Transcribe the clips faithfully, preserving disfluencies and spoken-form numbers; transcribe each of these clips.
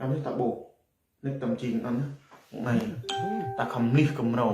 Anŭn ta ƀuh. Nik ta mjing anŭn. Anai. Ta khăm mlih kơ mrâo.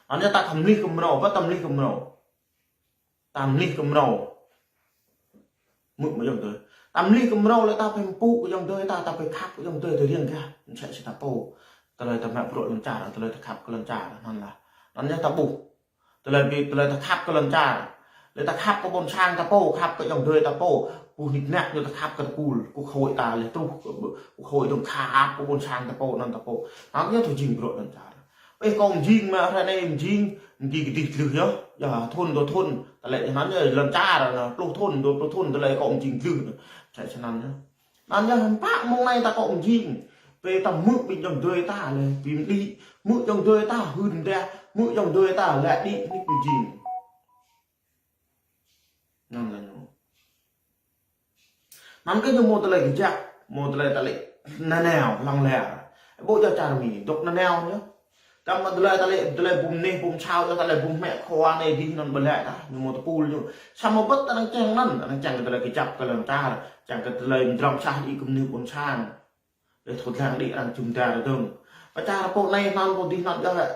Anŭn ta khăm mlih kơ mrâo. Pơ ta mlih kơ mrâo. Ta mlih kơ mrâo. Mŭt mơ̆ ayŏng adơi. Ta mlih kơ mrâo lĕ ta pơpŭ kơ ayŏng adơi ta, ta pơkhăp kơ ayŏng adơi ta riăng gah. Msĕ si ta pô. Tơlơi ta mă bruă lŏn čar, tơlơi ta khăp kơ lŏn čar. Anŭn lah. Anŭn yơh ta ƀuh. Tơlơi ƀing, tơlơi ta khăp kơ lŏn čar. Lĕ ta khăp kơ ƀôn sang ta pô, khăp kơ ayŏng adơi ta pô. Ƀuh nik nik ñu ta khăp kơ tơpul, kơ khối ta lĕ truh, kơ khối dong khăp kơ ƀôn sang ta pô, anŭn ta pô. Anŭn yơh tui jing bruă lŏn čar. Ƀĕ kâo mjing mă hrơi anai mjing, mjing kơ dih dlưh yơh. Yơh thŭn dua thŭn, tơlơi anŭn yơh lŏn čar anŭn, pluh thŭn, dua pluh thŭn, tơlơi kâo mjing dlưh. Čai čơnăn yơh. Anŭn yơh hơmpă mông anai ta kâo mjing. Pơ ta hmư̆ ƀing ayŏng adơi ta lĕ, ƀing đĭ, hmư̆ ayŏng adơi ta hưn đeh, hmư̆ ayŏng adơi ta lĕ đĭ nik mjing. Anŭn lah ñu. Anŭn kơ ñu mâo tơlơi kơjăp, mâo tơlơi tơlơi nanao lăng ler. Ƀu djơ̆ čar Mi, dŏ nanao ñu. Tăm mă tơlơi tơlơi, tơlơi bum neh, bum sao, tơlơi bum mĕ khua anai dih anŭn ƀu lĕ ta, ñu mâo tơpul ñu. Samơ̆ ƀơ̆t ta anŭn čang anŭn, anŭn čang kơ tơlơi kơjăp kơ lŏn čar, čang kơ tơlơi mdrŏng sah đĭ kơ mnuih ƀôn sang. Lĕ thâo lăng đĭ arăng jum dar dơ̆ng. Pơ čar pô anai anŭn pô dih anŭn yơh lĕ.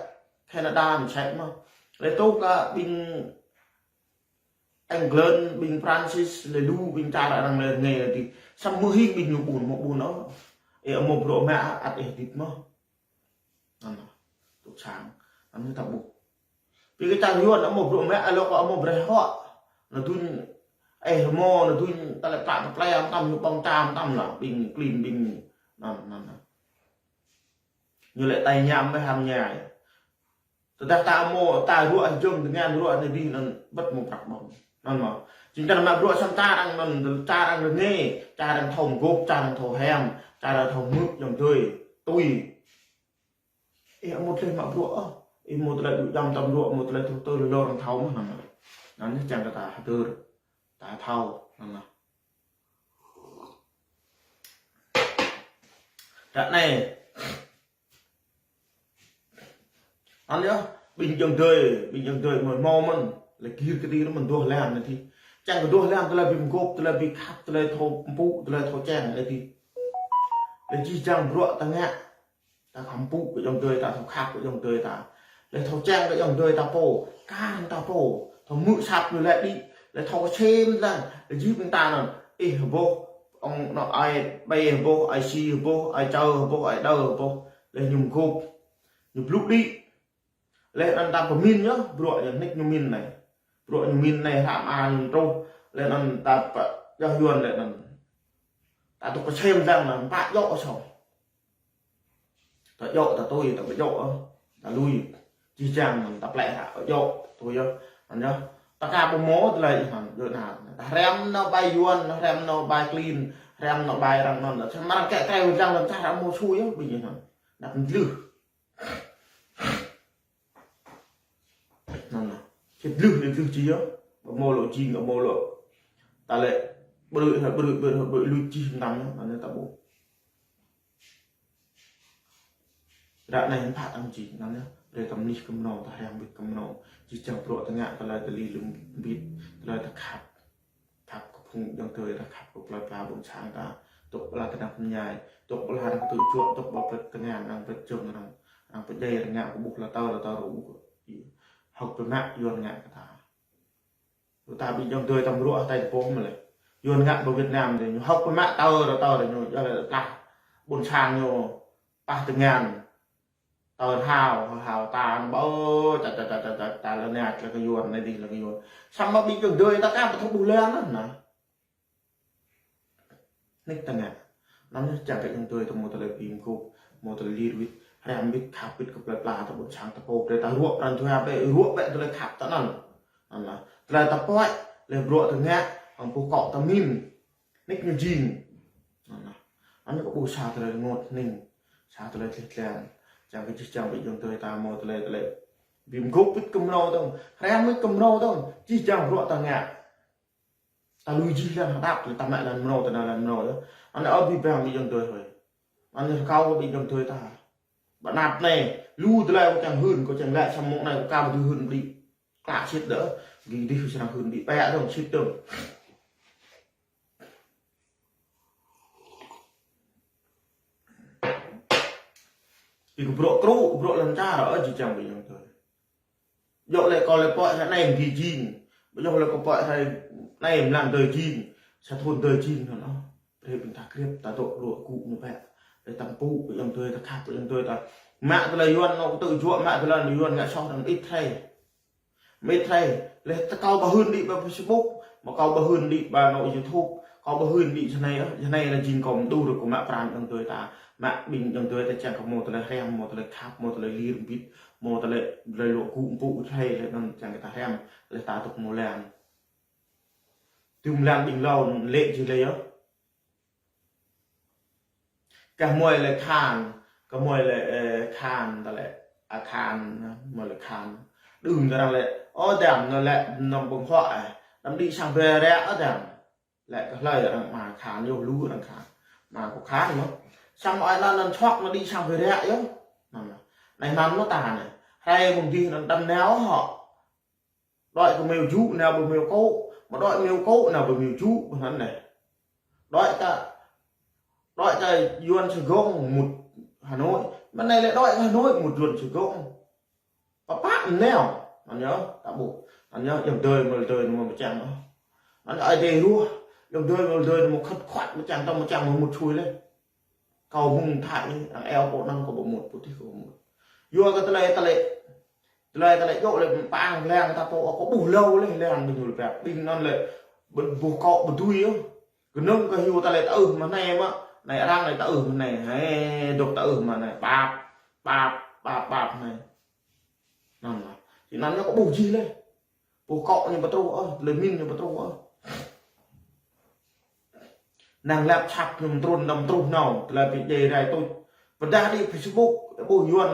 Canada msĕ mơ̆n. Lĕ tŏ kơ ƀing England, ƀing Francis, lĕ lu ƀing čar arăng lĕ rơngai lĕ dih. Samơ̆ hing ƀing ñu ƀun, mâo ƀun ôh. Ih mâo bruă mă ăt ih hơdip mơ̆n. Anŭn, tŭ sang, anŭn ta ƀuh. Ƀing kơ čar Yuan, mâo bruă mă, alŏ kơ mâo brơi hŏ. Anŭn duñ, ih mâo, anŭn duñ, tơlơi plă tơplơi, anŭn tăm ñu ƀơ̆ng čam, anŭn tăm lah, ƀing klin, ƀing, anŭn, anŭn, anŭn. Ñu lĕ tai ñam ƀơi hăm ñai. Tơdah ta mâo, ta ruă jơ̆ng tơngan ruă anai dih anŭn ƀơ̆t mâo prăk ƀơ̆ng. Anŭn mơ̆n. Jing ta mă bruă sang čar arăng anŭn, čar arăng rơngai, čar arăng thâo mgôp, čar arăng thâo hiam, čar arăng thâo hmư̆ ayŏng adơi. Tui. Ih mâo tơlơi mă bruă ôh. Ih mâo tơlơi djŏp djam tăm ruă, mâo tơlơi truh tơl lor arăng thâo mơ̆n anŭn. Anŭn yơh čang kơ ta hơdơr. Ta thâo. Anŭn lah. Ră anai. Anŭn yơh, ƀing ayŏng adơi, ƀing ayŏng adơi mơ̆n mâo mơ̆n, lĕ gir kơtir mơ̆n duah lăm anai dih. Čang kơ duah lăm tơlơi ƀing mgôp, tơlơi ƀing khăp, tơlơi thâo pơpŭ, tơlơi thâo čang anai dih. Lĕ jih jang bruă ta ngă, ta khăm pŭ kơ ayŏng adơi ta, thâo khăp kơ ayŏng adơi ta. Lĕ thâo čang kơ ayŏng adơi ta pô, kar ta pô, thâo hmư̆ asăp ñu lĕ đĭ, lĕ thâo kơsem lăng, lĕ jih ƀing ta anŭn, ih hơboh, ong anŏ ai ƀai hơboh, ai si hơboh, ai čơ hơboh, ai đơ hơboh, lĕ ñu mgôp. Ñu blŭ đĭ. Lĕ anŭn ta pơmĭn yơh, bruă yơh nik ñu mĭn anai. Bruă ñu mĭn anai hră mơar ñu truh. Lĕ anŭn ta pơ, yơh Yuan lĕ anŭn. Ta tŭ kơsem lăng anŭn, pă djŏ sŏng. Ta djŏ, ta tui, ta ƀu djŏ, ta lui. Jih jang anŭn ta plĕ hră, ta djŏ, ta tui yơh. Anŭn yơh. Ta ka ƀu mâo tơlơi anŭn, djơ̆ anŭn. Ta hrăm nao ƀai Yuan, hrăm nao ƀai klin, hrăm nao ƀai arăng anŭn. Samơ̆ arăng kĕ krĕ lăng lăm čar arăng mâo sui yơh, ƀing anŭn. Anŭn dlưh. Anŭn lah. Sĭt dlưh, dlưh či yơh. Ƀu mâo lŏ jing, ƀu mâo lŏ. Ta lĕ brơi, brơi, brơi, brơi lui jih mơtam yơh, anŭn yơh ta ƀuh. Ră anai hơmpă ta mjing, anŭn yơh. Brơi ta mlih kơ mrâo, ta hrăm ƀĭt kơ mrâo. Jih jang bruă ta ngă, tơlơi ta li lơ̆m ƀĭt, tơlơi ta khăp. Khăp kơ phung ayŏng adơi ta, khăp kơ plơi pla ƀôn sang ta. Dŏ ƀơi lŏn tơnap tơñai, dŏ ƀơi lŏn arăng kơtư̆ juă, dŏ ƀơi plĕt tơngan, arăng plĕt jơ̆ng, arăng, arăng pơdjai, arăng ngă kơ ƀuh lŏn tơr, lŏn tơr ƀuh. Hơ̆k pơmă Yuan ngă kơ ta. Lu ta ƀing ayŏng adơi ta mrô ah tai pô mơ̆ lĕ. Yuan ngă ƀơi Việt Nam dih, ñu hơ̆k pơmă tơr, lŏn tơr ñu, yua lĕ plah ƀôn sang ñu, pah tơngan. Tơr hao, hao ta, anŭn ƀơ, čăt, čăt, čăt, čăt, čăt, ta lŏn anai, lŏn kơ Yuan, anai dih, lŏn kơ Yuan. Samơ̆ ƀing ayŏng adơi ta ka ƀu thâo ƀuh lăng anŭn, anŭn. Nik ta ngă. Anŭn yơh čang kơ ayŏng adơi ta mâo tơlơi pĭm gôp, mâo tơlơi lir wĭt, hrăm wĭt, khăp wĭt kơ plơi pla ta ƀôn sang ta pô, brơi ta ruă pran jua bĕ, ruă bĕ tơlơi khăp ta anŭn. Anŭn lah. Tơlơi ta pơhiăp, lĕ bruă ta ngă, hăng pô kŏ ta mĭn. Nik ñu jing. Anŭn lah. Anŭn kơ ƀu sa tơlơi rơngot hning. Sa tơlơi tleh tlan. Čang kơ jih jang ƀing ayŏng adơi ta mâo tơlơi, tơlơi pĭm gôp wĭt kơ mrâo dơ̆ng. Hrăm wĭt kơ mrâo dơ̆ng. Jih jang bruă ta ngă. Ta lui jih lăng hơdăp, ta mă lăng mrâo, ta nao lăng mrâo yơh. Anai ơ ƀing ƀing ayŏng adơi hơi. Anai rơkâo ƀing ayŏng adơi ta. Ƀơi anăp anai, lu tơlơi kâo čang hưn, kâo čang laĭ samơ̆ anai kâo ka ƀu dưi hưn ƀlĭ. Klă sĭt đơ, gih dih srăng hưn ƀlĭ, pĕ dơ̆ng sĭt dơ̆ng. Ƀing kơ bruă kru, kơ bruă lŏn čar, ơ, či čang ƀing ayŏng adơi. Djơ̆ lĕ kâo lĕ pơhiăp anai ƀing jing. Djơ̆ lĕ kâo pơhiăp anai mlam adơi jing. Sa thun adơi jing anŭn, ơ. Brơi ƀing ta krep, ta dŏ ruă gŭ ñu pĕ. Brơi ta pŭ, ƀing ayŏng adơi ta khăp, ƀing ayŏng adơi ta. Mă tơlơi Yuan anŭn kơ tơjuă, mă tơlơi Yuan ngă soh anŭn mơit hrơi. Mơit hrơi, lĕ ta kâo ƀu hưn đĭ ƀơi Facebook, mă kâo ƀu hưn đĭ ƀơi anŭn YouTube, kâo ƀu hưn đĭ jơnai, ơ, jơnai lĕ jing kâo mơdŭr kơ mă pran ayŏng adơi ta, mă ƀing ayŏng adơi ta čang kơ mơ̆ tơlơi hrăm, mơ̆ tơlơi khăp, mơ̆ tơlơi lir ƀit, mơ̆ tơlơi, tơlơi luă gŭ pŭ hrơi lĕ anŭn čang kơ ta hrăm, lĕ ta dŏ mơ̆ lăng. Tŭm lăng ƀing lâo lĕ jing lĕ yơh. Kah mơi lĕ khan, kah mơi lĕ, ơ, khan, ta lĕ, a khan, mơi lĕ khan. Đưm ta arăng lĕ, ơ, dăm, anŭn lĕ, anŭn ƀơ̆ng huă, ơ. Dăm đĭ sang bê rĕ, ơ, dăm. Lĕ kơ hlơi arăng mă khan, yơh lu arăng khan. Mă kơ khan mơ̆. Sang ơi anŭn anŭn čŏk anŭn đĭ sang bê rĕ yơh. Anŭn lĕ. Anai anŭn mơ̆ ta anai. Hrơi mơ̆ng dih anŭn dăm nao hŏ. Đuaĭ kơ mêu jŭ nao ƀơi mêu kô̆, mă đuaĭ mêu kô̆ nao ƀơi mêu jŭ, ƀơi anŭn anai. Đuaĭ kơ, đuaĭ kơ Yuan Sài Gòn mŭt Hà Nội, mơ̆ng anai lĕ đuaĭ kơ Hà Nội mŭt Yuan Sài Gòn. Pơpă nao, anŭn yơh, ta ƀuh. Anŭn yơh, ayŏng adơi mơ̆ adơi anŭn mơ̆ čang ôh. Anŭn yơh, ai dêh ruah, ayŏng adơi mơ̆ adơi anŭn mơ̆ khăt khuat mơ̆ čang, tơ̆ mơ̆ čang mơ̆ mŭt sui lĕ. Kâo mơ̆ng Thái, arăng eo pô anŭn kâo ƀu mŭt, pô tih kâo ƀu mŭt. Yua kơ tơlơi, tơlơi, tơlơi, tơlơi djơ̆ lĕ pơang lăng ta pô, kâo ƀuh lâo lĕ, lăng ƀing ñu lĕ pĕ. Ƀing anŭn lĕ, ƀu, ƀu kâo ƀu dưi yơh. Kơnơ̆ng kơ hyu ta lĕ ta ưh mơ̆ anai mơ̆, anai arăng lĕ ta ưh mơ̆ anai, hĕ, dŏ ta ưh mơ̆ anai, ƀap, ƀap, ƀap, ƀap anai. Anŭn lĕ. Či anŭn ñu kâo ƀuh jih lĕ. Ƀuh kŏ ñu pơtruh, ơ, tơlơi min ñu pơtruh, ơ. Năng lăp čăp ñu mơtrun, ñu mơtruh nao, tơlơi ƀing djai rai tuč. Pơdah đĭ Facebook, ƀuh Yuan,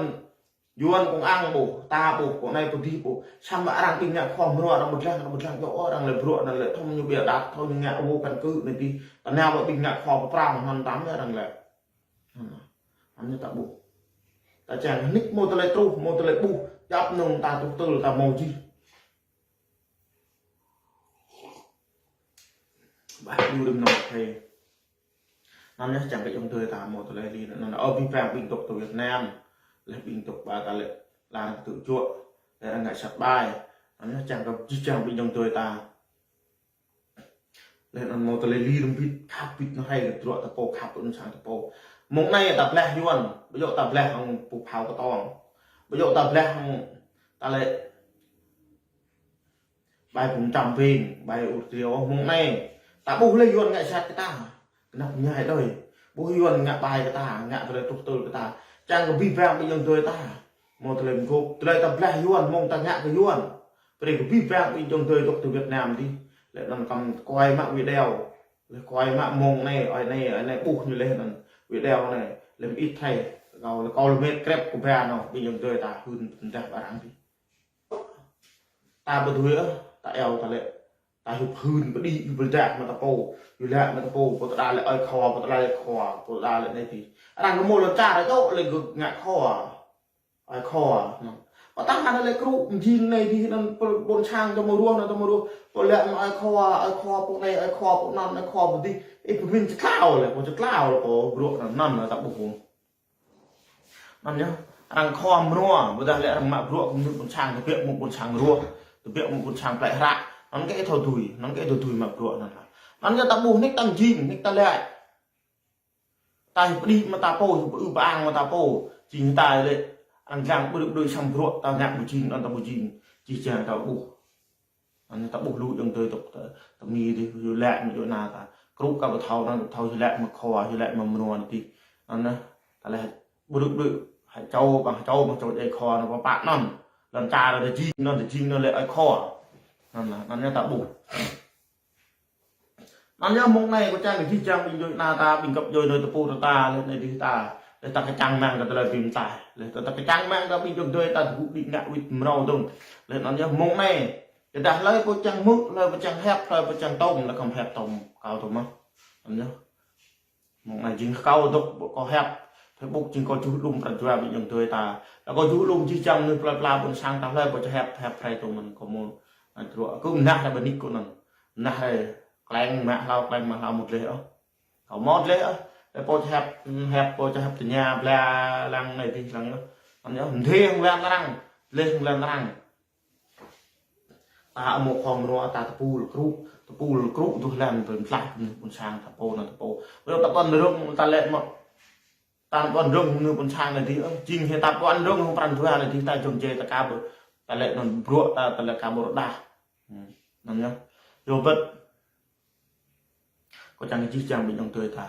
Yuan công an ƀuh, ta ƀuh, kơ anai pơdih ƀuh. Samơ̆ arăng ƀing ngă khua mơnuă arăng ƀu dlăng, arăng ƀu dlăng djơ̆, arăng lĕ bruă, arăng lĕ thâo ñu bia đăt, thâo ñu ngă vô căn cứ anai dih. Ta nao ƀing ngă khua pơprang anŭn tam arăng lĕ. Anŭn, anŭn ñu ta ƀuh. Ta čang nik mơ̆ tơlơi truh, mơ̆ tơlơi ƀuh, djăp anŭn ta truh tơl ta mơ̆ jih. Ƀah lu đưm nong thê. Anŭn yơh čang kơ ayŏng adơi ta mơ̆ tơlơi lir anŭn. Ơ, abih bang ƀing dŏ tơ Việt Nam, lĕ ƀing dŏ ƀơi ta lĕ lăng tơjuă, lĕ arăng ngă sat ƀai. Anŭn yơh čang kơ jih jang ƀing ayŏng adơi ta. Lĕ anŭn mơ̆ tơlơi lir ƀit, khăp ƀit anŭn hrơi kơ bruă ta pô, khăp ƀit anŭn sang ta pô. Mơ̆ng anai ta blah Yuan, ƀu djơ̆ ta blah hăng pô phao kơtong. Ƀu djơ̆ ta blah hăng ta lĕ ƀai pŭm čăm ƀing, ƀai ur triu, mơ̆ng anai. Ta ƀuh lĕ Yuan ngă sat kơ ta. Kơnăp ñai đơi. Ƀuh Yuan ngă ƀai kơ ta, ngă tơlơi truh tơl kơ ta. Čang kơ abih bang ƀing ayŏng adơi ta. Mơ̆ tơlơi mơgup, tơlơi ta blah Yuan, mơ̆ng ta ngă kơ Yuan. Brơi kơ abih bang ƀing ayŏng adơi dŏ tơ Việt Nam dih. Lĕ anŭn kăm kuai mă video. Lĕ kuai mă mơ̆ng anai, ơi anai, ơi anai ƀuh ñu lĕ anŭn video anai. Lĕ mơit thê. Kâo, kâo lĕ mĕt krep kơ ba anŭn, ƀing ayŏng adơi ta hưn pơdah ƀơi arăng dih. Ta ƀu dưi ôh, ta eo ta lĕ. Ta hưp hưn pơđĭ, yu pơdah mă ta pô, yu lĕ mă ta pô, pô ta đa lĕ ơi khua, pô ta đa lĕ khua, pô ta đa lĕ anai dih. Arăng kơ mơ̆ lŏn čar ta djơ̆ lĕ gơ̆ ngă khua. Ơi khua, anŭn. Pơtăng anŭn lĕ kru, mjing anai dih, anŭn pơ-, ƀôn sang ta mơ̆ ruah, anŭn ta mơ̆ ruah. Pô lĕ anŭn ơi khua, ơi khua pô anai, ơi khua pô anŭn, ơi khua pô dih. Ih, pơmĭn čơtlao lĕ, pô čơtlao lĕ, pô bruă anŭn, anŭn ta ƀuh. Anŭn yơh, arăng khua mơnuă, ƀôdah lĕ arăng mă bruă kơ mơnuih ƀôn sang, tơbiă mơ̆ ƀôn sang ruah, tơbiă mơ̆ ƀôn sang plĕ hră. Anŭn kơ ih thâo dưi, anŭn kơ ih thâo dưi mă bruă anŭn. Anŭn yơh ta ƀuh nik ta mjing, nik ta lĕ. Ta hưp pơđĭ mă ta pô, hưp pơư pơang mă ta pô. Jing ta lĕ, arăng jang ƀu đuaĭ ƀu đuaĭ sang bruă, ta ngă ƀu jing, anŭn ta ƀu jing. Jih jang ta ƀuh. Anŭn ta ƀuh lu ayŏng adơi dŏ ta, ta mi dih, yu lĕ mă yu na ta. Kru kơ ƀu thâo anŭn, ƀu thâo yu lĕ mă khua, yu lĕ mă mơnuă dih. Anŭn, ta lĕ ƀu đuaĭ ƀu đuaĭ, hă čô ƀăng, hă čô ƀăng čô djai khua anŭn pơpă anŭn. Lŏn čar ta jing, anŭn ta jing anŭn lĕ ơi khua. Anŭn, anŭn yơh ta ƀuh. Anŭn yơh mơ̆ng anai kâo čang kơ jih jang ƀing djuai ania ta, ƀing găp djuai anai tơpŭ ta, lĕ anai dih ta, lĕ ta kơčăng mơ̆ng kơ tơlơi ƀing ta, lĕ ta, ta kơčăng mơ̆ng kơ ƀing djuai ta tơgŭ đĭ ngă wĭt mrâo dơ̆ng. Lĕ anŭn yơh mơ̆ng anai, tơdah hlơi pô čang hmư̆, hlơi pô čang hiăp, hlơi pô čang tŏm, lĕ khŏm hiăp tŏm, kâo tŏm mơ̆. Anŭn yơh. Mơ̆ng anai jing kâo dŏ, kâo hiăp Facebook jing kâo juh lŏm pran jua ƀing djuai ta. Lĕ kâo juh lŏm jih jang mơnuih pla pla ƀôn sang ta hlơi pô čang hiăp, hiăp hrơi tŏm mơ̆n kâo mơ̆. Anŭn truh, kơ mơnah hrơi ƀơi nik kâo anŭn. Mơnah hrơi kleng mă hlâo, kleng mă hlâo mŭt leh ôh. Kâo mŭt leh ôh. Lĕ pô čơhĕp, hĕp, pô čơhĕp tơña, bla, lăng anai dih, lăng yơh. Anŭn yơh, mdê hăng lăng arăng, leh hăng lăng arăng. Ta amô khŏm rua, ta tơpul krŭ, tơpul krŭ duh lăng, pơmtlaih, ƀôn sang, ta pô, anŭn ta pô. Yua ta ƀuăn rơ̆ng, ta lĕ mơ̆. Ta ƀuăn rơ̆ng, anŭn ƀôn sang anai dih, ơ, jing hĕ ta ƀuăn rơ̆ng, hăng pran jua anai dih, ta jŏng jai, ta ka ƀu, ta lĕ anŭn bruă, ta, ta lĕ ka ƀu rơđah. Hmm, anŭn yơh. Yua ƀơ̆t. Kâo čang kơ jih jang ƀing ayŏng adơi ta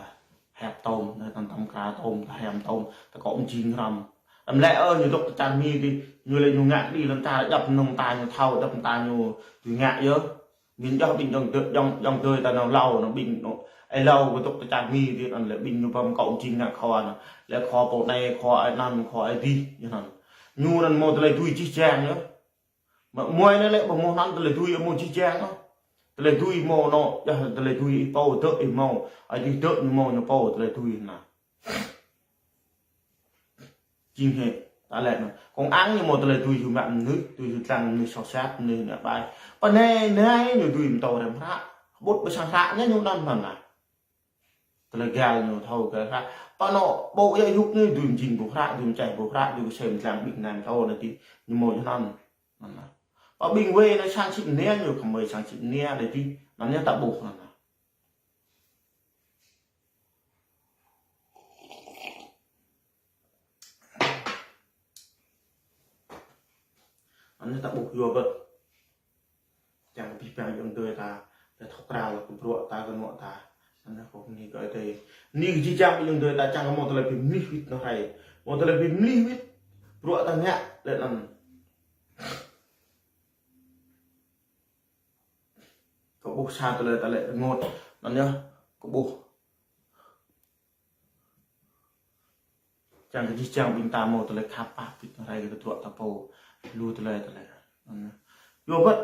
hĕp tôm, ta tăm tăm kra tôm, ta hĕp tôm, ta kŏ mjing hrăm. Tăm lĕ ơ, ñu dŏ tơ čar Mi dih, ñu lĕ ñu ngă đĭ lŏn čar djăp mơnơ̆ng ta ñu thâo, djăp ta ñu tui ngă yơh. Min djŏ ƀing ayŏng adơi, ayŏng, ayŏng adơi ta nao hlâo, nao ƀing nao, ê hlâo kơ dŏ tơ čar Mi dih, anŭn lĕ ƀing ñu pơm kŏ mjing ngă khua anŭn. Lĕ khua pô anai, khua ai anŭn, khua ai dih, ñu anŭn. Ñu anŭn hmâo tơlơi tui jih jang yơh. Mă muai anai lĕ ƀu hmâo anŭn tơlơi tui hmâo jih jang ôh. Tơlơi tui hmâo anŭn, yơh tơlơi tui ih pô dŏ ih hmâo, ai dih dŏ ñu hmâo ñu pô tơlơi tui anŭn. Jing hĕ, ta lĕ anŭn. Công an ñu hmâo tơlơi tui hyu mă mơnuih, tui hyu tlang mơnuih soh sat, mơnuih ngă ƀai. Pơ anai, anai ñu dưi mơtô rem hră. Ƀut ƀơi sang hră anai ñu anŭn anŭn anai. Tơlơi gal ñu thâo gal hră. Pơ anŭn ƀu yă yŭk ñu dưi mjing ƀu hră, dưi mčeh ƀu hră, dưi kơsem tlang ƀing anai mơtô anai dih, ñu hmâo yơh anŭn. Anŭn anai. Pơ ƀing wê anai sang sĭ mơnia ñu khŏm wê sang sĭ mơnia anai dih, anŭn yơh ta ƀuh anŭn anai. Anŭn ta ƀuh yua ƀơ̆t. Čang kơ abih bang ayŏng adơi ta, ta thâo krao lăp kơ bruă ta, kơ anŏ ta. Anŭn kâo bơni kơ Ơi Adai. Bơni kơ jih jang ayŏng adơi ta čang kơ hmâo tơlơi bi mlih wĭt anŏ hrơi. Hmâo tơlơi bi mlih wĭt. Bruă ta ngă lĕ anŭn. Kâo ƀuh sa tơlơi ta lĕ rơngot. Anŭn yơh, kâo ƀuh. Čang kơ jih jang ƀing ta hmâo tơlơi khăp pap wĭt anŏ hrơi kơ tơdruă ta pô. Lu tơlơi tơlơi. Anŭn yơh. Yua ƀơ̆t.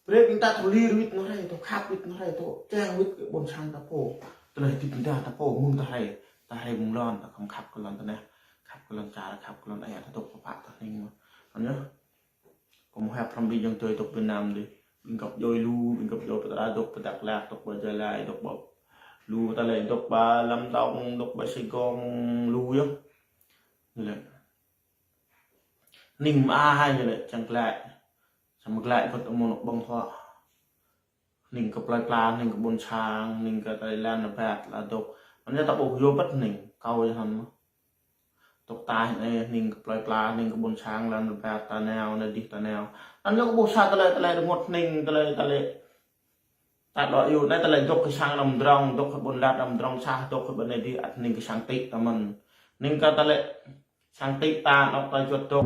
Brơi ƀing ta thâo lir wĭt anŏ hrơi, thâo khăp wĭt anŏ hrơi, thâo čang wĭt kơ ƀôn sang ta pô. Tơlơi hơdip ƀing ta, ta pô mơ̆ng ta hrơi. Ta hrơi mơ̆ng lŏn, ta khŏm khăp kơ lŏn tơnah. Khăp kơ lŏn čar, khăp kơ lŏn ơi, ta dŏ pơpă ta hning mơ̆n. Anŭn yơh. Kâo hmâo hĕp hrăm ƀing ayŏng adơi dŏ Việt Nam dih. Ƀing găp djuai lu, ƀing găp djuai pơ Tra dŏ, pơ Dak Lak dŏ, pơ Gia Lai dŏ, pơ lu ta lĕ dŏ, pơ Lâm Đồng dŏ, pơ Sài Gòn lu yơh. Ñu lĕ. Hning mơai ñu lĕ čang glaĭ. Samơ̆ glaĭ kơ tơmŭn ƀơ̆ng huă. Hning kơ plơi pla, hning kơ ƀôn sang, hning kơ tơlơi lŏn ƀat la dŏ. Anŭn yơh ta ƀuh yua ƀơ̆t hning, kâo yơh anŭn mơ̆n. Tŏk taih anai hning kơ plơi pla, hning kơ ƀôn sang, lŏn ƀat ta nao, anai dih ta nao. Anŭn yơh kâo ƀuh sa tơlơi, tơlơi rơngot hning, tơlơi, tơlơi. Ta dŏ yua anai tơlơi dŏ kơ sang lăm drong, dŏ kơ ƀôn lăt lăm drong sah, dŏ kơ ƀôn anai dih ăt hning kơ sang tĭ ta mơ̆n. Hning kơ tơlơi sang tĭ ta, anŏ ta juăt dŏ.